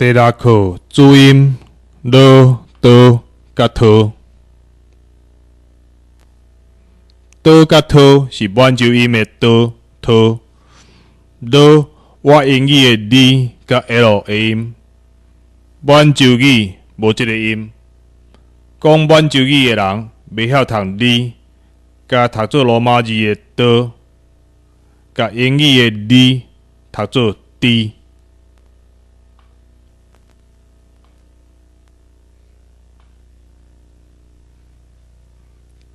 第六課注音囉、桌佮拖。桌佮拖是滿洲音的桌、拖。囉倚英語的 L 佮 L 的音，滿洲語無這个音。講滿洲語的人袂曉讀 L，共讀做羅馬字的桌，共英語的 D 讀做 D。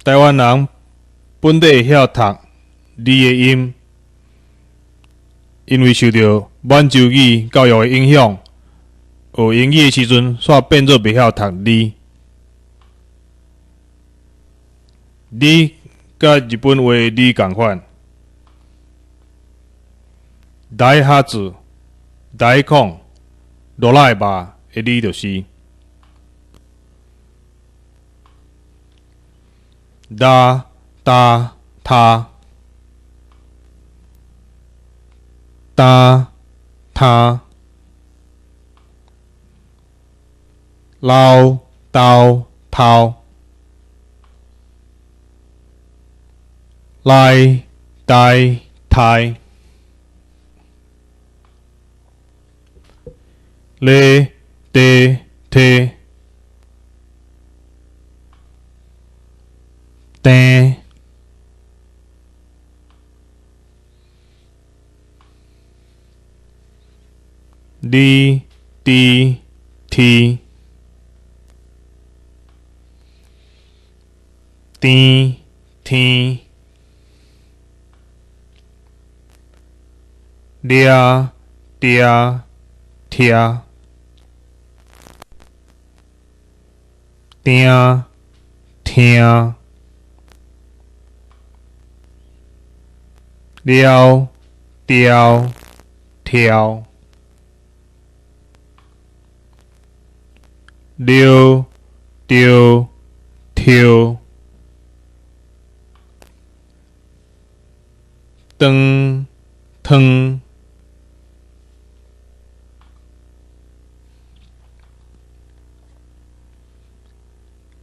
台灣人本底會曉讀 L 的音，因為受著滿洲語教育的影響，學英語的時陣，煞變做袂曉讀 L。L 佮日本話的你仝款，大哈子、大孔、哆啦 A 夢的你就是。拉、搭、他、担、摊、撈、兜、偷、來、呆、刣、咧、地、提、鄭、離、佇、伻、甜、天、掠、嗲、拆、定、聽、撩、雕、挑、溜、丟、抽、長、湯、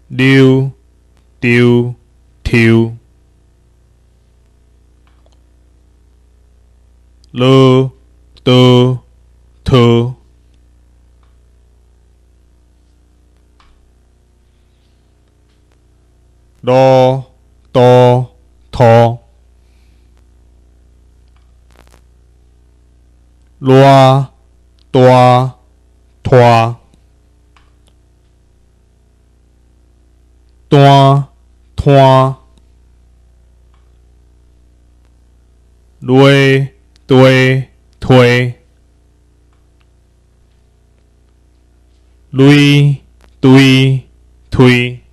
溜、丟、抽、囉、桌、拖、囉、桌、塗、賴、大、拖、單、攤、癩、地、推、鐳、堆、推。